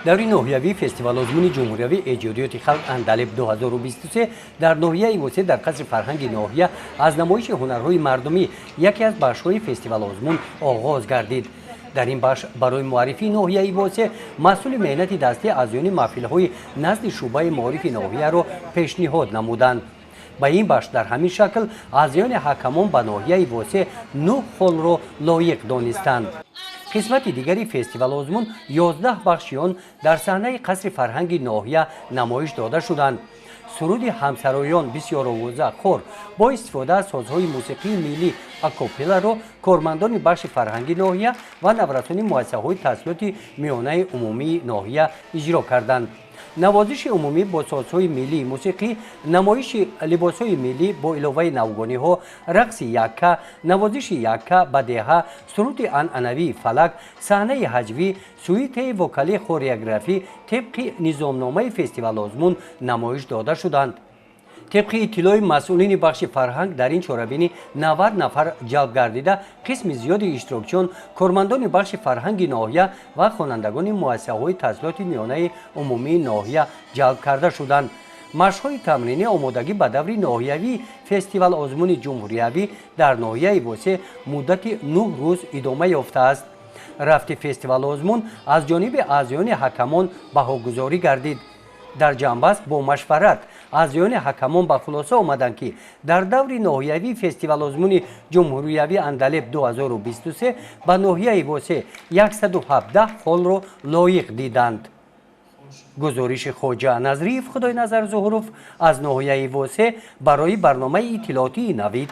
Даври ноҳиявии фестивал-озмуни ҷумҳуриявии эҷодиёти халқ «Андалеб 2023» дар ноҳияи Восеъ дар қасри фарҳанги ноҳия аз намоиши ҳунарҳои мардумӣ, яке аз бахшҳои фестивал-озмун, оғоз гардид. Дар ин бахш барои муаррифии ноҳияи Восеъ маҳсули меҳнати дастӣ аъзоёни маҳфилҳои назди шӯъбаи маорифи ноҳияро пешниҳод намуданд. Ба ин бахш дар ҳамин шакл аъзоёни ҳакамон ба ноҳияи Восеъ нӯҳ холро лоиқ донистанд. Қисмати дигари фестивал-озмун, 11 бахши он дар саҳнаи қасри фарҳанги ноҳия намоиш дода шуданд. Суруди ҳамсароён бисёровоза хор бо истифода аз созҳои мусиқии миллӣ акапелларо кормандони бахши фарҳанги ноҳия ва наврасони муассисаҳои таҳсилоти миёнаи умумии ноҳия иҷро карданд. Навозиши умумӣ бо созҳои миллии мусиқӣ, намоиши либосҳои миллӣ бо иловаи навгониҳо, рақси якка, навозиши якка ба деҳа, суруди анъанавии фалак, саҳнаи ҳаҷвӣ, сюитаи вокалии хореографӣ тибқи низомномаи фестивал-озмун намоиш дода шуданд. Тибқи иттилои масъулини бахши фарҳанг, дар ин чорабинӣ 90 нафар ҷалб гардида, қисми зиёди иштирокчиён кормандони бахши фарҳанги ноҳия ва хонандагони муассисаҳои таҳсилоти миёнаи умумии ноҳия ҷалб карда шуданд. Машқҳои тамринӣ, омодагӣ ба даври ноҳиявии фестивал-озмуни ҷумҳуриявӣ дар ноҳияи Восеъ муддати 9 рӯз идома ёфтааст. Рафти фестивал-озмун аз ҷониби аъзоёни ҳакамон баҳогузорӣ гардид. Дар ҷамъбаст бо машварат аъзоёни ҳакамон ба хулоса омаданд, ки дар даври ноҳиявии фестивал-озмуни ҷумҳуриявии «Андалеб 2023» ба ноҳияи Восеъ 117 холро лоиқ диданд. Гузориши Хоҷа Назриев, Худойназар Зуҳуров аз ноҳияи Восеъ барои барномаи иттилоотии «Навид».